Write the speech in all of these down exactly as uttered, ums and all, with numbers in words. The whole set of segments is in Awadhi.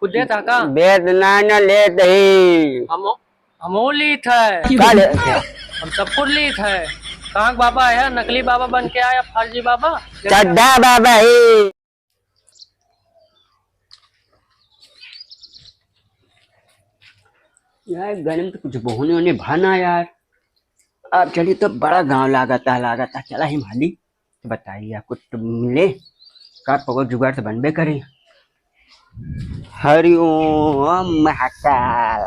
कुछ देत है का? देत ना, ना लेत ही। हम, हमहू लीत है। का लेत है? हम सब कुछ लीत है। कहाँ के बाबा है? नकली बाबा बन के आया, फर्जी बाबा। चड्ढा बाबा ही। यार, गरम तो कुछ बोहने होने भा ना यार। अब चली तो बड़ा गाँव लागता, लागता। चला ही माली। तो बताइए, आपको तो मिले का पकड़ जुगाड़ तो बनबे करे। हरिओम महाकाल।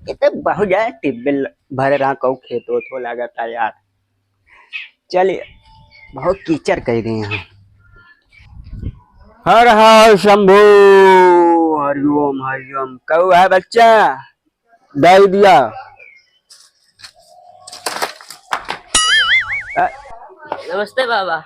ये तो बहुत ज्यादा टिब्बे भरे रहा, कहू खेत ओत हो लागता यार। चलिए, बहुत कीचड़ कर रहे हैं। हर हर शंभू, हरिओम हरिओम। कहू है बच्चा? दे दिया। अ, नमस्ते बाबा।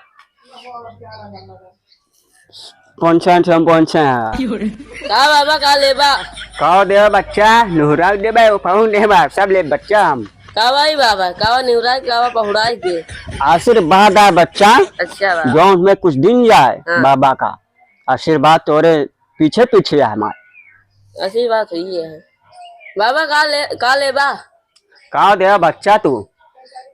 पहुँचा, हम पहुँचा। का बाबा, का लेबा? का देबा बच्चा? निहुरा देबा, वो पाहुन देबा, सब ले बच्चा हम। का भाई बाबा, का निहुरा, का पहुड़ाई के? आशीर्वाद आ बच्चा। अच्छा बाबा। जौन में कुछ दिन जाए हाँ। बाबा का आशीर्वाद तोरे पीछे पीछे है हमार। ऐसी बात हुई है। बाबा का ले, का लेबा? का देबा बच्चा तू?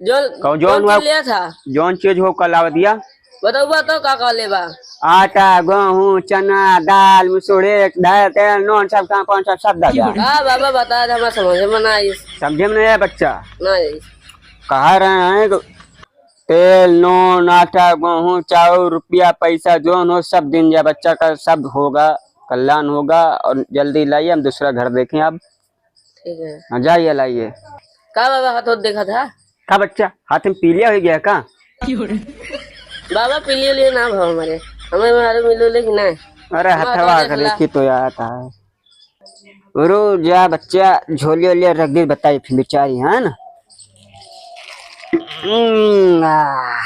जो कौन, जौन कौन चीज हुआ? लिया था? जौन चीज हो कल आवा दिया। बताओ, बताओ का का लेबा? आटा, गेहूं, चना, दाल, मुसुरे, दाल, तेल, नून, सब काम, कौन सब, सब दे दिया। का बाबा बता दे, हमार समझ में ना आई। समझे में नहीं आया बच्चा? ना आई। कहा रहे हैं तो तेल, नून, आटा, गेहूं, चाउर, रुपया, पैसा, जौन हो, सब दिन जा बच्चा का, सब होगा, कल्याण होगा। और जल्दी लाइए, हम दूसरा घर देखें अब। ठीक है। हाँ, जाइए, लाइए। का बाबा हाथ होत देखा था? का बच्चा, हाथ में पीलिया हो गया का? बाबा, पीलिया लिए ना भाव हमारे, हमें मारे मिलो लेकिन ना। अरे, हमारा हथवा हाथ कर देखा। देखी तो यार, आता है। रो जा बच्चा, झोली ओली रख दे, बताई फिर बेचारी, है ना? हम्म, आ।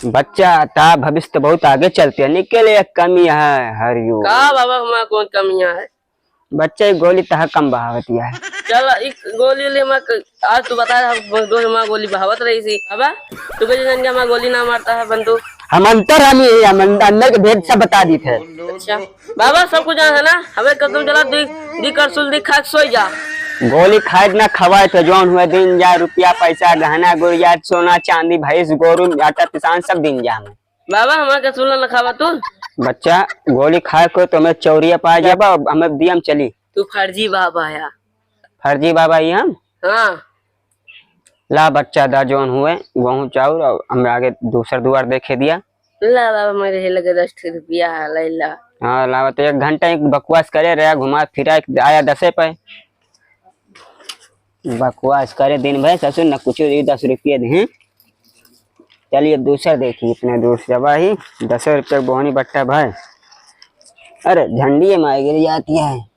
बच्चा, ता भविष्य तो बहुत आगे चलते है, निकले एक कमी है, हरिओम। का बाबा, हमारा कौन कमियां है? बच्चा, एक गोली तहा कम बहावतिया है। चल, एक गोली ले, मैं क-, आज तू बता, हम दोस्त हमारा गोली बहावत रही थी। बाबा, तू कैसे जान के हमारा गोली ना मारता है बंदूक? हम अंतर हम ही, हम अं-, अंदर के भेद सब बता दी थे। अच्छा। बाबा, सब कुछ जाना है ना? हमें कसम चला, दी, दी करसुल दी, खा के सोई जा। गोली खाए ना खवाए तो जौन हुए दिन जा, रुपया, पैसा, गहना, गुरिया, सोना, चांदी, भैंस, गोरू, आटा, पिसान सब दिन जा हमें। बाबा, हमार कसुल ना खावा तू। बच्चा, गोली खाए को तो हमें चौरिया पा जाबा, हमें दियम चली। तू फर्जी बाबा या। फर्जी बाबा ही हम? हाँ। ला बच्चा, दा जौन हुए, गेहूं चाउर, और हमें आगे दूसर दुआर देखे दिया। ला बाबा, मेरे ही लगे दस ठे रुपया है, ले ला। हाँ, लावा तो एक घंटा एक बकवास करे रहा, घुमा फिरा के आया दसे पे। बकवास करे दिन भर, ससुर न कुछ दी, दस रुपये दे। चलिए, अब दूसरा देखिए, इतने दूर से जब आई, दस रुपये बोहनी बट्टा भाई। अरे, झंडिये माई गिर जाती है।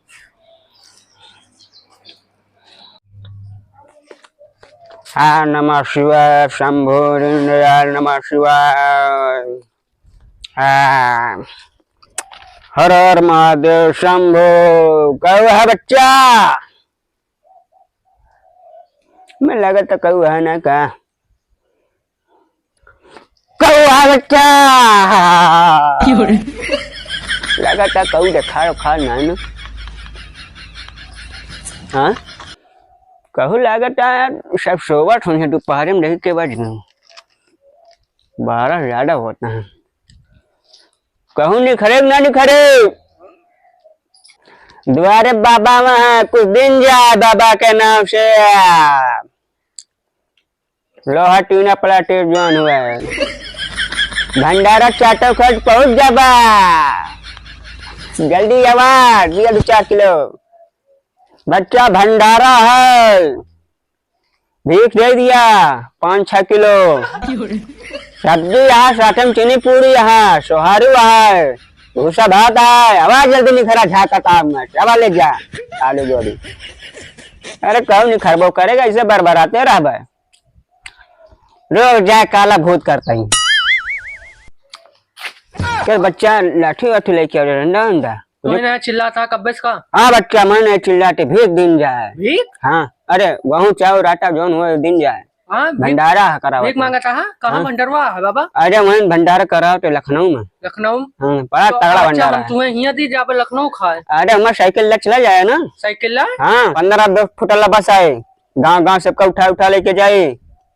हाँ, नमः शिवाय, शंभो दीनदयाल, नमः शिवाय। हाँ, हर हर महादेव शंभो। कहू है बच्चा? मैं लगा तो कहू है ना का? कहू है बच्चा? क्यों रे? लगा तो कहू देखा रखा ना ना। हाँ? कहू लागत है यार, सब सोवत होइहैं, दोपहर में देखी के बज गए। बारह ज्यादा होता है। कहूँ निखरे ना निखरे। दुआरे बाबा वहाँ कुछ दिन जाए बाबा के नाम से। लोहा टीना प्लास्टिक जौन हुए। भंडारा चाटो खर्च पहुँच जाबा। जल्दी आवा, दिया दो चार किलो। बच्चा भंडारा है। भीख दे दिया पाँच छह किलो। सब्जी यहाँ, साथ में चीनी पूरी यहाँ, सोहारू है, भूसा भात है। आवाज जल्दी निखरा, झाका काम में, चावल ले जा, आलू जोड़ी। अरे कहू निखरबो करेगा, ऐसे बरबराते रहबे। रोज जाए काला भूत करता ही। चल बच्चा, लाठी वाठी लेके आ, डंडा उंडा। तू ही ना चिल्ला था कब्बे से का? हाँ बच्चा, मैं नहीं चिल्लाते, भीख दिन जाए। भीख? हाँ, अरे, गेहूँ, चाउर, आटा जौन हुए, दिन जाए। हाँ, भीख, भंडारा है करावत भीख है। मांगत है, हाँ? कहाँ हाँ। भंडारवा है बाबा? अरे, वहीं भंडारा करावत है लखनऊ में। लखनऊ? हाँ, बड़ा तो तगड़ा अच्छा, भंडारा हम है। तुम्हें हियाँ दी जाबे लखनऊ खाए। अरे, हमार साइकिल ले चला जाए ना। साइकिल ला? हाँ, पन्द्रह बीस फुटला बस आए, गाँव गाँव सबका उठा उठा लेके जाए।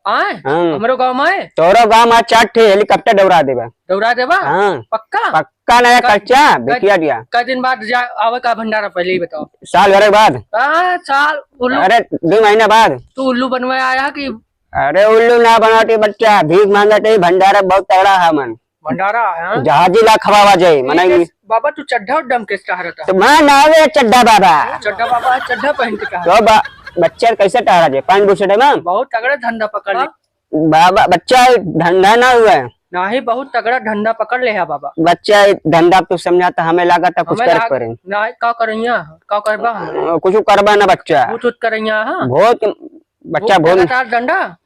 आए? हाँ। हमरो गाँव में आए? तोरो गाँव में चार ठे हेलीकॉप्टर दौड़ा देबा। दौड़ा देबा? हाँ। पक्का? पक्का ना या क-, कच्चा, क-, बेटिया दिया। क दिन बाद जा, आवे का भंडारा, पहले ही बताओ। साल भर के बाद। हाँ, साल, उल्लू। अरे, दो महीना बाद। तू उल्लू बनवे आया है कि? अरे, उल्लू ना बनाते बच्चा, भीख मांगते ही भंडारा बहुत तगड़ा है मन। भंडारा है, हाँ? जहाजी ला खवावा जाए, ठीक मना है, ही। बाबा, तू चड्ढा उड्ढा में किस तरह रहता? तो मैं ना आवे चड्ढा बाबा। चड्ढा बाबा, चड्ढा पहन के कहा? तो बा-, बच्चा कैसे टहरा जाए, पैंट बुशर्ट में? बहुत तगड़ा धंधा पकड़ ले। बाबा, बच्चा, धंधा ना हुआ है। नाही, बहुत तगड़ा धंधा पकड़ ले है बाबा। बच्चा, धंधा तू समझा तो हमें लागत है कुछ हमें करे लाग-, पड़े। नाही, का करैया, का करबा हम? अ, कुछ करबा ना बच्चा। भूत उत करैया, हाँ? बहुत, बच्चा भूत बहुत लगातार डंडा?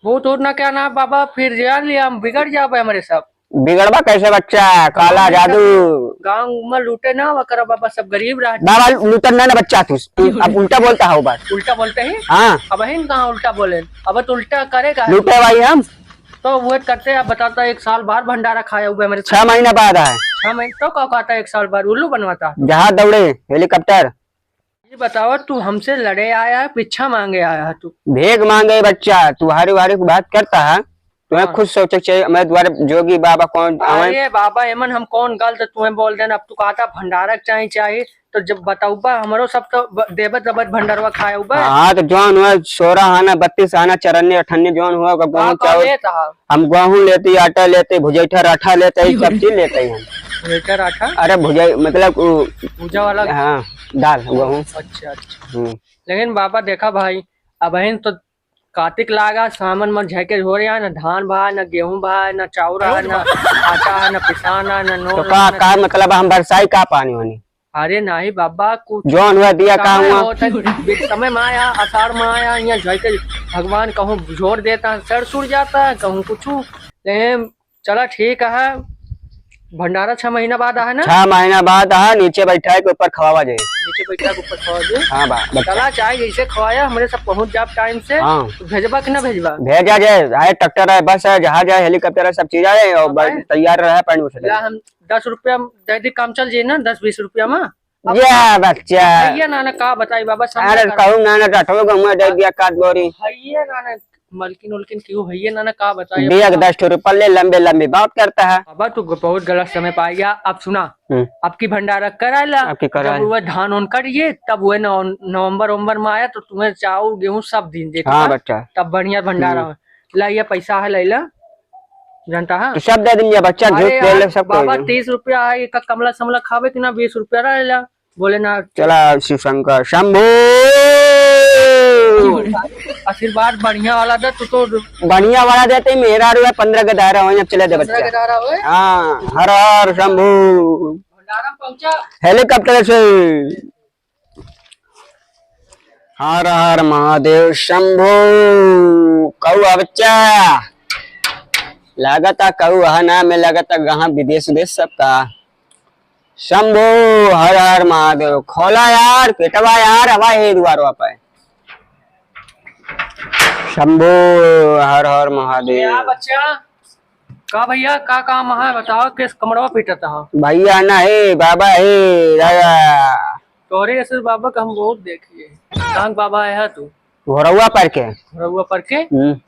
भूत उत ना क्या ना बाबा, फिर जान लिया हम, बिगड़ जाबे हमरे सब। बिगड़बा कैसे बच्चा? काला गाँव में जादू। सब गाँव में लूटे ना, वकर बाबा सब गरीब रह बाबा लूटन ना, ना बच्चा तू। अब उल्टा बोलता है वो बात। उल्टा बोलते ही? हाँ। अब हिन कहाँ उल्टा बोले? अब तो उल्टा करेगा। लूटे भाई हम। तो वो करते, अब बताता, एक साल बार भंडारा खाया हुआ है मेरे। छह महीना बाद आए। छह महीने तो का कहता है, एक साल बार उल्लू बनवाता है। जहाज दौड़े, हेलीकॉप्टर। ये बताओ, तू हमसे लड़े आया है, भिक्षा मांगे आया है तू? भीख मांगे बच्चा, तू हारी वारी की बात करता है, तुम्हें हाँ। खुद सोचे के चाहिए, हमारे द्वारा जोगी बाबा कौन आवे? अरे बाबा, एमन हम कौन गलत तुम्हें बोल देना, अब तू कहता भंडारा के चाही, चाही, तो जब बताऊबा, हमरो सब तो ब-, देबत दबत भंडारवा खाए उबा। हाँ, तो जौन हुआ, सोरह आना, बत्तीस आना, चरन्नी, अठन्नी, जौन हुआ, ओकर का, गोहूँ का चाउर। लेता है? हम गोहूँ लेती, आटा लेते, भुजैठा राठा लेते, ये सब चीज लेते हैं हम। भुजैठा राठा? अरे भुजै-, मतलब उ, भुजा वाला? हाँ, दाल, गोहूँ। अच्छा, अच्छा। हम्म। लेकिन बाबा देखा भाई, अबहिन तो कातिक लागा, सावन में झैके हो रहा है, ना धान बा, ना गेहूं बा, ना चाउर है, ना आटा है, ना पिसान है, ना नून तो है, का, ना का तेल। मतलब हम बरसाई का पानी वानी? अरे नाही बाबा, कुछ जौन हुआ दिया का समय हुआ? होता है, बीच समय में आया, आषाढ़ में आया, यहाँ जाके भगवान कहूँ जोर देता है, सर सुर जाता है, कहूँ कुछ। लेकिन चला ठीक है, भंडारा छह महीना बाद है ना? छह महीना बाद है, नीचे बैठा है के ऊपर खवावा जाए। नीचे बैठा के ऊपर खवावा जाए। हाँ बा, बच्चा। चला चाहे जैसे खवाया, हमरे सब पहुँच जाब टाइम से। हाँ। तो भेजबा कि ना भेजबा? भेजा जाए, आए ट्रैक्टर है, बस है, जहाज है, हेलीकॉप्टर है, सब चीज आए और अब आए? ब-, तैयार रहे, पैंट बुशर्ट ला, है। हम दस रुपया दे दी, काम चल जाई ना, दस बीस रुपया में। अब या बच्चा। भैया नाना का बताई बाबा, समझा अरे कर। कहूँ नाना, रठवे गहुआ दे दिया काट बोरी। भैया नाना, मलकिन उलकिन क्यों भैया नाना का बताई दिया बाबा? दस ठो रुपया ले, लंबे लंबे बात करता है। बाबा तू ग-, बहुत गलत समय पाई गया। अब सुना, हम्म। अब की भंडारा कराला, अब की कराला। जब वो धान उन कटिए, तब वो नव-, नवंबर वंबर में आया तो तुम्हें चाउर गेहूं सब दिन देता हाँ था। बच्चा। तब बढ़िया भंडारा हम्म। हो। ला, ये पैसा है, ले ला। जानता है? तो सब दे देंगे बच्चा, अरे झूठ बोल यार, ले, सब बाबा, कोई। तीस रुपया है, एक कमला समला खावे कि ना, बीस रुपया रह ला, बोले ना। चला शिव शंकर शंभू। आशीर्वाद बढ़िया वाला दे, तू तो बढ़िया वाला देते ही मेरा रुआ पन्द्रह के दायरा हो, अब चले दे पन्द्रह बच्चा। के दायरा होए? हाँ, हर हर शंभू। भंडारा पहुंचा। हेलीकॉप्टर से। हर हर महादेव शंभू। कऊ आ बच्चा? लागता कऊ है ना, में लागता कहाँ विदेश उदेश सबका। शंभू, हर हर महादेव। खोला यार, पेटवा यार, हवा है दुआरवा पे। शंभू, हर हर महादेव। या बच्चा, का भैया, का काम है बताओ, किस कमरवा पीटत है? भैया ना है, बाबा है, दादा। तोहरे ऐसे बाबा का हम बहुत देखिए। कहाँ के बाबा है तू? घोरौआ पर के। घोरौआ पर के? हम्म।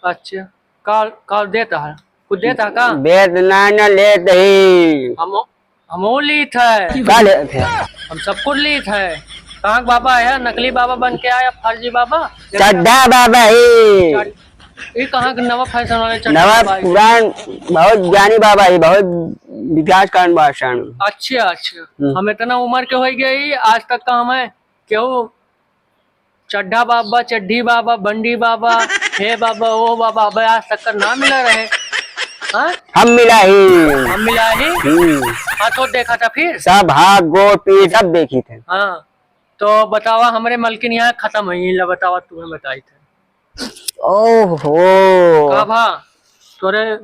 अच्छा, का, का देता है? कुछ देता है का? देत ना, ना लेत ही। हम, हमहू लीत है। का लेत है? हम सब कुछ लीत है। कहाँ के बाबा है? नकली बाबा बन के आया, फर्जी बाबा। चड्ढा बाबा ही। चड-, ई कहाँ के नवा फैशन वाले चड्ढा नवा बाबा ही? पुरान, बहुत ज्ञानी बाबा ही, बहुत विकास कारण भाषण। अच्छा, अच्छा। हम्म। हम इतना उम्र के हो गए ही, आज तक का हमें केहू चड्ढा बाबा, चड्ढी बाबा, बंडी बाबा, हे बाबा, ओ बाबा, अबे आज तक का ना मिला रहे। हाँ? हम मिला ही। हम मिला ही? हम्म। हाँ, तो देखा था फिर? सब हाथ, गोड़, पीठ, सब देखी थे। हाँ। तो बतावा, हमरे मलकिन यहाँ खत्म है, इला बतावा, तुम्हें बताई थे। ओहो। का भा? तोरे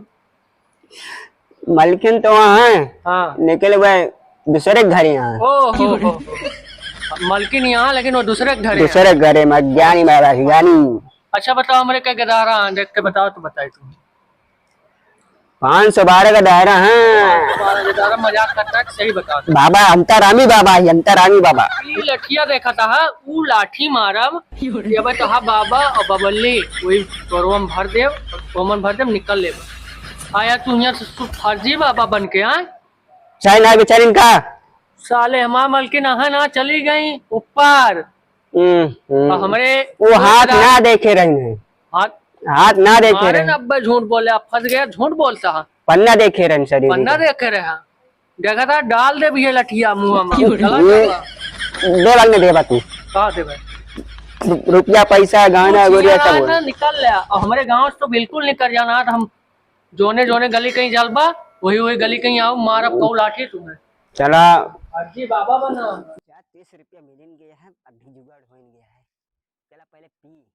मलकिन तो वहाँ है, हाँ। लेकिन वह दूसरे के घर यहाँ है। ओ हो हो हो। मलकिन यहाँ, लेकिन वो दूसरे के घर है। दूसरे के घर है, मैं ज्ञानी बाबा, ज्ञानी। अच्छा बताओ, हमरे के गदारा हैं, देख के बताओ तो बताई तुम। पाँच सौ बारह का दायरा है। पाँच सौ बारह का दायरा, मजाक करता है, सही बताओ तो। बाबा, अंतरामी बाबा ही, अंतरामी बाबा। ई लठिया देखा था, ऊ लाठी मारब, ये बता, हाँ बाबा और बबल्ली, वही तोरवा में भर देव, तोमन भर देव, निकल लेब। आया तू यहाँ से सु-, फर्जी बाबा बन के, हाँ? चाहे ना बेचारी इनका। साले हमार मलकिन अहा ना चली गई ऊपर। हम्म, हम्म। और हमरे वो हाथ ना देखे रही है। हाथ हाथ ना देखे अरे रही। ना अब्बा झूठ बोले, अब फंस गया, झूठ बोलता है। पन्ना देखे रही शरीर पन्ना के। देखे रहे हैं। देखा था, डाल दे भी ये लठिया मुंह में। क्यों? चला ये जावा। दे भाग में देबा तू। कहाँ दे भाई? रु-, रुपया, पैसा, गहना, कुछ गोरिया ना सब है हो। ना, निकल ले। और हमरे गांव से तो बिल्कुल निकल जाना है, तो हम जोने जोने गली कहीं जलबा, वही वही गली कहीं आओ, मारब कऊ लाठी तुम्हें। चला। अजी बाबा बना। चार तीस रुपया मिलिन गया है, अभी जुगाड़ होइन गया है। चला पहले पी।